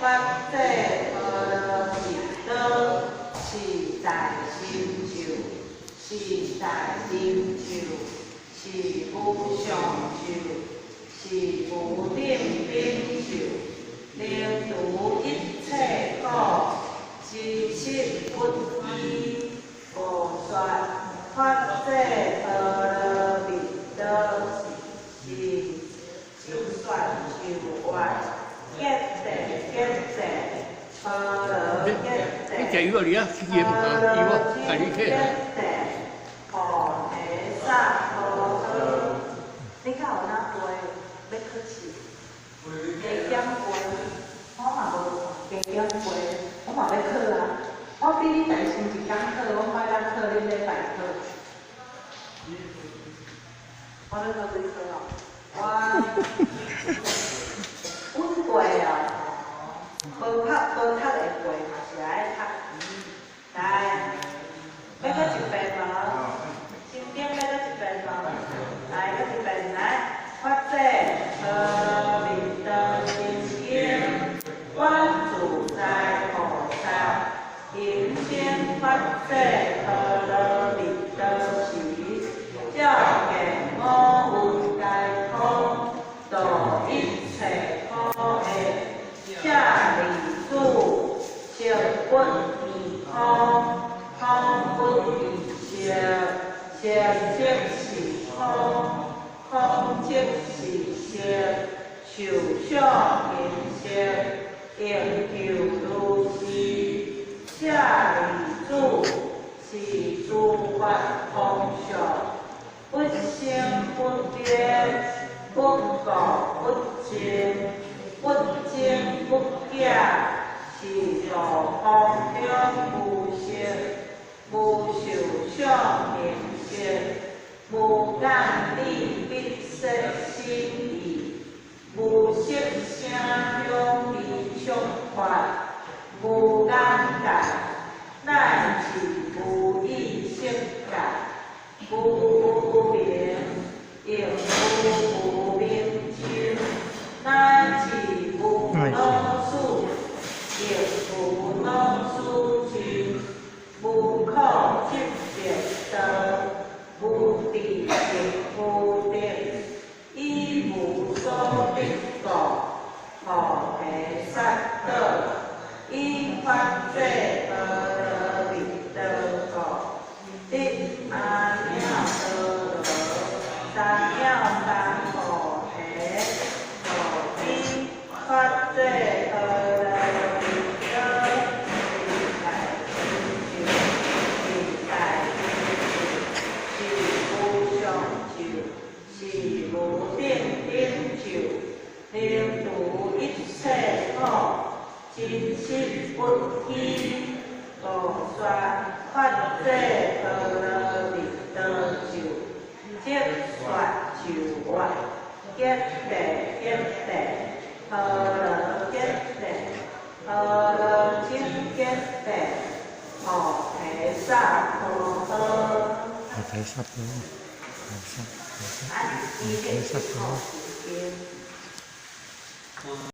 法者波羅蜜多，是大神咒，是大定咒，是無上咒，是無頂頂咒，能除一切苦，真實不虛。菩薩法者波羅蜜多，是就說就話，結地結地，波羅結地。你食魚啊你啊，去鹽啊，魚我家己去。菩提薩婆訶，你較有哪背欲考試？加減背，我嘛無加減背，我嘛欲考啊。我比你大先一工考，我拜六考，恁禮拜考。我欲考幾科哦？我阮過哦，無讀會過嘛是愛讀。來，欲閣一遍無？心經欲閣一遍無？來，閣一遍來。法者波羅蜜多心經，觀自在菩薩行深法者波羅蜜多時，照見五蘊皆空，度一切苦厄。舍利子，色不異空，空不異色，色即是空，空即是色，受想行識，應究如是。舍利子，是諸法空相，不生不滅，不垢不淨，不增不減，是故空中無色，無受想行識，無眼耳鼻舌身意，無色聲香味觸法，無眼界，乃至無意識界，無無明，亦無無明盡，乃至無老死，亦無老死盡，無苦集滅道，無智亦無得，以無所得故，菩提薩埵，以法者波羅蜜多故，得阿耨多羅三藐三菩提。故知法者波羅蜜多，是大神咒，是大定咒，是無上咒，是無頂頂咒，能除一切苦，真實不虛。菩薩法者波羅蜜多咒，即說就話，結地結地，波羅結地，波羅僧結地，菩提薩婆訶。菩提薩婆，菩薩菩薩，啊，菩提薩婆。經。